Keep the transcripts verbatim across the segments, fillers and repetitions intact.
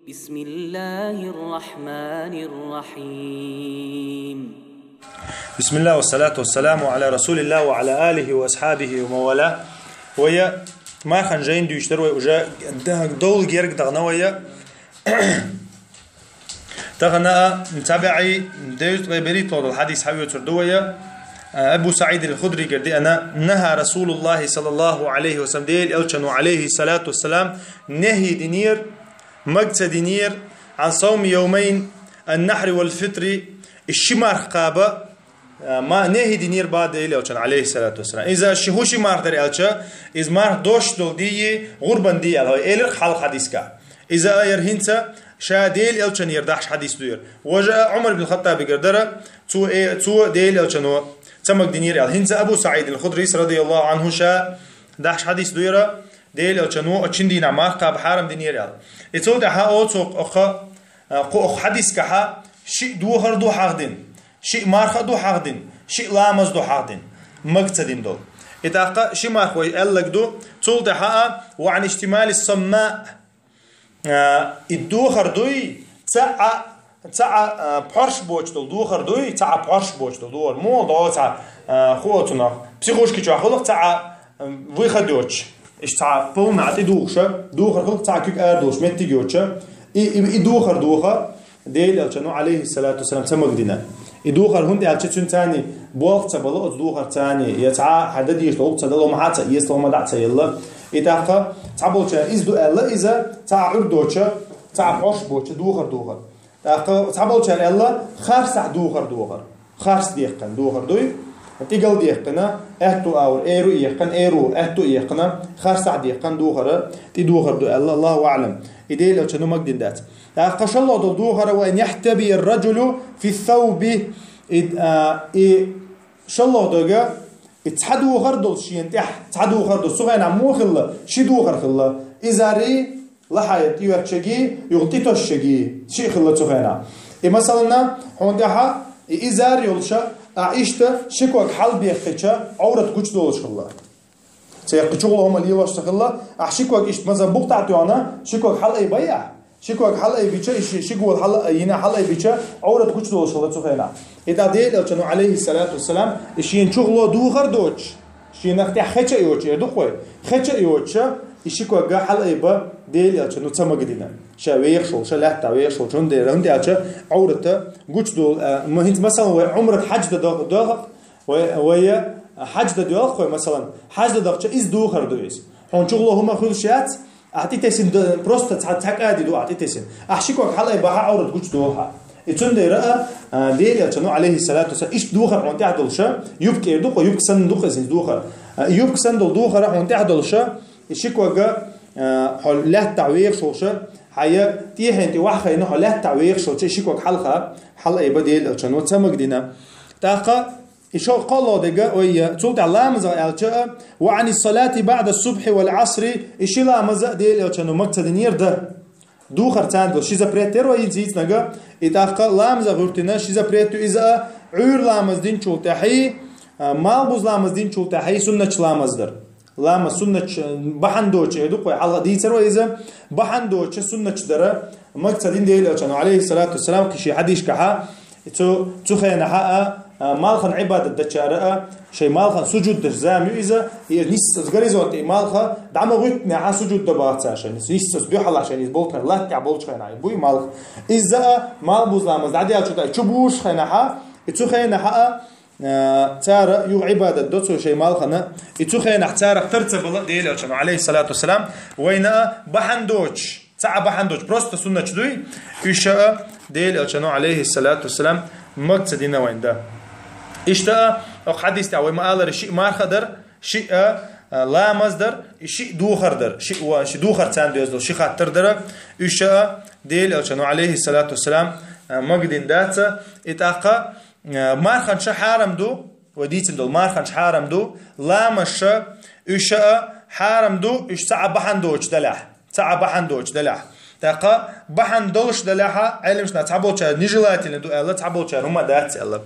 بسم الله الرحمن الرحيم. بسم الله والصلاة والسلام على رسول الله وعلى آله وأصحابه ومن والاه. Вай мархан жайна дуьйцуш дар вай уже д-, довла герга дахана вай. Тахан а цхьа бӀаьи девзткъе берхӀитталагӀа дола хьадис хьаоьцур ду вай. Абу СаӀид аль-Худригара деана: نهى رسول الله صلى الله عليه وسلم, Делан элчано, عليه الصلاة والسلام, нахьи динера, мага ца динера, عن صوم يومي النحر والفطر, из ши марха кхаба, а, ма-, нахьи динера ба Делан элчано, عليه الصلاة والسلام. Иза ши, хӀун ши марха дар аьлча, из марха дош дола ди, гӀурбан ди аьлла, хьо элира хьалха хьадисга. Иза а яр хӀинца ша Делан элчанера дахьаш хьадис ду яр. Важа а Ӏумар бин Хаттабигара дара, цо э-, цо Делан элчано ца мага динера аьлла. ХӀинца Абу СаӀид аль-Худрис, رضي الله عنه, ша дахьаш хьадис ду яр, Делан элчано оцу шин дийнахь марха кхаба хьарам динера аьлла. И цул тӀаьхьа оцу кхо-, кхо-, кхо-, кхо хьадисгахьа шиъ духар ду хьахдина, шиъ марха ду хьахдина, шиъ ламаз ду хьахдина, мага ца дина долу. И тӀаккха ши марха вай аьлларг ду, цул тӀаьхьа а, وعن اشتمال الصماء, а, и духар дуй, цхьа а, цхьа а, а, пхьорш боцуш долу духар дуй, цхьа а пхьорш боцуш долу духар. Муха догӀу цхьа, а, хӀу оцунах, психушки чохь хуьлу цхьа а, а, выход йоцуш. Иштта цхьа полна а тӀедухуша, духар хуьлу цхьа куьг ара долуш меттиг йоцуша. И, и, и духар духа, Делан элчано, عليه الصلاة والسلام, ца мага дина. И духар хӀунда аьлча цуьнан царний болх ца бала оцу духар царний, я цхьа хьан дан дийш долу ца дало, ма хьа ца эцало, ма дӀа ца елла. И тӀаккха цхьаболчара иза ду аьлла иза, цхьа а Ӏуьрг доцуша, цхьа а пхьорш боцуша духар духар. ТӀаккха цхьаболчара аьлла, харцахь духар духар. Харц дехкина духар дуй, тӀигал дехкина, аьтту агӀор, эру а ехкина, эру, аьтту а ехкина, харцахь дехкина духара, тӀедухар ду аьлла, الله أعلم. И Делан элчано мага дина дац. ТӀаккха шолгӀа долу духара, وأن يحتبي الرجل في الثوب. И, а, и шолгӀа дерг, и цхьа духар долуш шена тӀехь, цхьа духар долуш, цу хенахь муха хилла, ши духар хилла. Изари, лахьа тӀеоьттушшаги, юха тӀетосшшаги, шиъ хилла цу хенахь. И масална, хьуна тӀехьа, и изар йолуша, а иштта ши ког хьалабехкича, Ӏоврат гучудолуш хилла. Церан кхин чухула хӀума лелош ца хилла, ахь ши ког иштта маза букъ тӀе а тоьхна, ши ког хьалаайбай ахь. Ши ког хьалаайбича, и ши, ши гола хьала а йина хьалаайбича, Ӏоврат гучудолуш хилла цу хенахь. И тӀаккха Делан элчано, عليه الصلاة والسلام, и шена чухула духар доцуш, шена тӀехь хеча а йоцуш, эр ду-кх вай, хеча а йоцуша, и ши ког хьалаайба Делан элчано ца мага дина. Ша вехаш волуша, лаьттахь вехаш волуша, хӀунда, хӀунда аьлча Ӏоврата гучудолу, а, ма-, хӀинца масална вай Ӏумрат хьаьж дан дох-, доху, Вай, вай хьаьж дан доьлху вай, масалан, хьаьж дан дахча иза духар ду иза. Хьуна чухула хӀума хуьлуш яц, ахь тӀетесина д-, просто цхьа, цхьа кӀади ду ахь тӀетесина. Ахь ши ког хьалаайбахьа Ӏоврат гучудолу хьан. И цундела а, а, Делан элчано, عليه الصلاة والسلام, иштта духар хьуна тӀехь долуша, юбка эр ду-кх, юбка санна ду-кх иза духар. А, юбка санна долу духара хьуна тӀехь долуша, и ши ког, а, хьо лаьттахь вехаш волуша, хьан я тӀехьенна тӀе ваха хайна, хьо лаьттахь вехаш волча, и ши ког хьалха, хьалаайба Делан элчано ца мага дина. ТӀаккха И шо кхоалгӀа дерг, ой, цул тӀаьхьа ламазах аьлча а, وعن الصلاة بعد الصبح والعصر, и ши ламаз а Делан элчано мага ца динера дан. Духар царна долуш ши запрет тера вай иза йийцинарг, и тӀаккха ламазах гӀуьртина ши запрет ю иза а, Ӏуьйра ламаз динчул тӀаьхьа, а, малхбуза ламаз динчул тӀаьхьа суннаташ ламаз дар. Ламаз суннаташ бахьана доцуш, эр ду-кх вай, хьалха дийцар вай иза, бахьана доцуш суннаташ дара, мага ца дина Делан элчано, عليه الصلاة والسلام, кхин шен хьадисашкахьа, цу, цу хенахьа а, а, малхан Ӏибадат дечара а, шайн малхан сужуд деш зама ю иза, и нисса оцу горизонте и малха дӀа ма гӀуьттинехьа сужуд дан бац цара шайна, нисса оцу дуьхьалахь шайна иза болчу хенахь, латта тӀехь болчу хенахь, и буй малх. Иза а, малхбуза ламаз дӀадаьллачул тӀаьхьа чу бузуш хенахьа, и цу хенахьа а, а, цара юха Ӏибадат до цо шайн малхана, и цу хенахь царах тар ца бала Делан элчано, عليه الصلاة والسلام, вайна а бахьана доцуш, цхьа а бахьана доцуш, просто суннаташ дуй, уьш а Делан элчано, عليه الصلاة والسلام, мага ца дина вайна дан. Иштта а, окху хьадис тӀехь вай ма-аллара, шиъ марха а дар, шиъ а, а, ламаз дар, и шиъ духар дар, шиъ ва-, шиъ духар царна доьзна долу, ши хаттар дара, уьш а Делан элчано, عليه الصلاة والسلام, а, мага дина дац, и тӀаккха, а, марханаш хьарам ду, вай дийцина долу марханаш хьарам ду, ламазаш, уьш а хьарам ду, уьш цхьа а бахьана доцуш далахь. Цхьа а бахьана доцуш далахь. ТӀаккха бахьана долуш далахьа, Ӏеламнаха цхьаболчара нежелательно ду аьлла, цхьаболчара хӀума дац аьлла.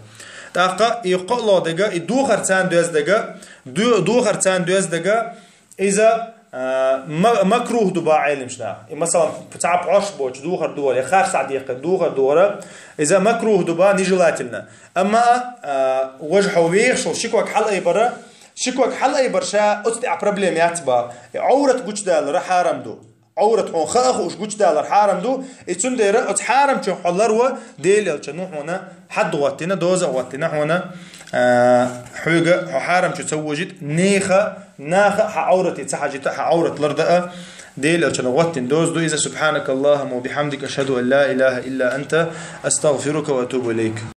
ТӀаккха и кхоалгӀа дерг, и духар царна доьзна дерг, ду-, духар царна доьзна дерг, иза А, ма-, макрухӀ ду ба Ӏелимаш наха. И, масалан, цхьа пхьорш боацаш духар дора, я харц сагӀа дехкар духар дора, иза макрухӀ ду ба, нежелательно. Амма, а, важа хьо вехаш вола ши ког хьалайбар, ши ког хьалайбар ша оцу тӀехь проблема яц ба. И Ӏоврат гучудалар хьарам ду. Ӏоврат хьуна хаа хууш гучудалар хьарам ду. И цундела оцу хьарамчух хьо ларво, Делан Элчано хьуна хьад гӀоттина, доза а гӀоттина хьуна, а, хьоьга хьо хьарамчу ца вожийта, нехан, наха хьан Ӏоврате ца хьажийта, хьан Ӏоврат лардан а Делан Элчано гӀоттина доза ду иза. سبحانك اللهم وبحمدك، أشهد أن لا إله إلا أنت، أستغفرك وأتوب إليك.